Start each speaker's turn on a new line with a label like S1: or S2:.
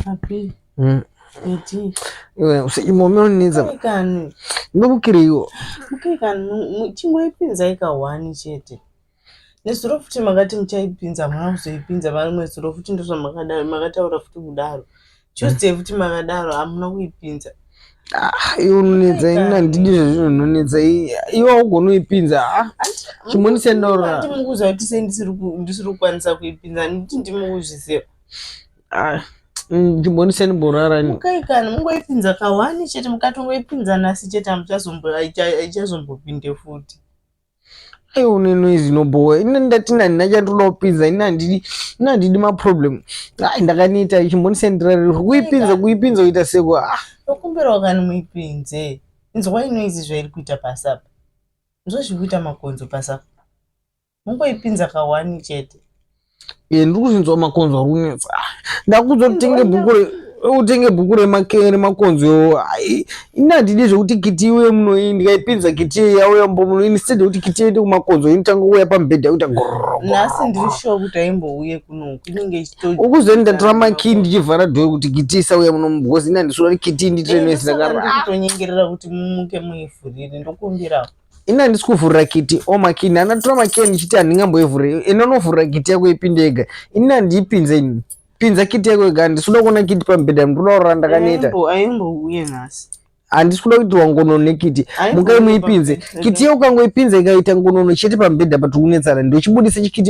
S1: Api. Iti.
S2: Iwe usachimome unonetsa.
S1: Mukai kani.
S2: Ndomukireiwo.
S1: Mukai kani chingoipinzai ka one chete. Nezuro futi makati muchaipinza hamuna kuzoipinza marimwe zuro futi ndozvamakadaro makataura futi kudaro. Tuesday futi makadaro hamuna kuipinza.
S2: Ah, iwe unonetsa ini handidi zvezvinhu unonetsa iwe haugoni kuipinza ah chimbondisendorora.
S1: Ndimi mukuziva kuti sei ndisiri kukwanisa kuipinza handiti ndimi mukuzviziva.
S2: Ah, chimbondisendorora ini.
S1: Mukai kani mungoipinza kahwani chete mukatongoipinza nhasi chete haichazombopinde futi.
S2: Aiwa une noise inobhowa ini ndati handina chandinoda kupinza ini handidi ini handidi maproblem ai ndakaneta chimbondisendera kuipinza kuipinza kuita seko ah
S1: Ndokumbirawo kani muipinze. Inzwai noise zvairi kuita pasi apa. Inzwa zviri kuita makonzo pasi apa. Mungoipinza kahwani chete.
S2: Ye ndiri kuzvinzwa makonzo ari kunetsa. Ah, ndakuudza kuti utenge bhuku re utenge bhuku remakonzo ini handidi zvekuti kiti iuye muno iyi ndikaipinza kiti iyi yauya mbo muno instead yekuti kiti iende kumakonzo inotanga kuuya pamubhedha yokuita gororo
S1: Nhasi ndiri sure kuti aimbouye kunoku inenge ichito
S2: ukuzeni ndatora makii ndichivhara dhoo kuti kiti isauya muno because ini handisura kuti kiti inditire noise
S1: Ndosaka
S2: ndakaro
S1: ndiri kutonyengerera kuti mumuke muivhurire ndokumbirawo.
S2: Ini handisi kuvhurira kiti o makii ndanatora makii ndichiti handingamboivhurira ine unovhurira kiti yako ipinde yega ini handiipinze ini pinza kiti yako yega handisi kuda kuona kiti pamubhedha ndinoda kurara ndakaneta
S1: Aimbouye nhasi.
S2: Handisi kuda kuitirwa ngonono nekiti.
S1: Aimbouye
S2: Mukai muipinze
S1: pamubhedha.
S2: Kiti yako ukangoipinza ikaita ngonono chete pamubhedha pati unetsana ndochibudisa chikiti.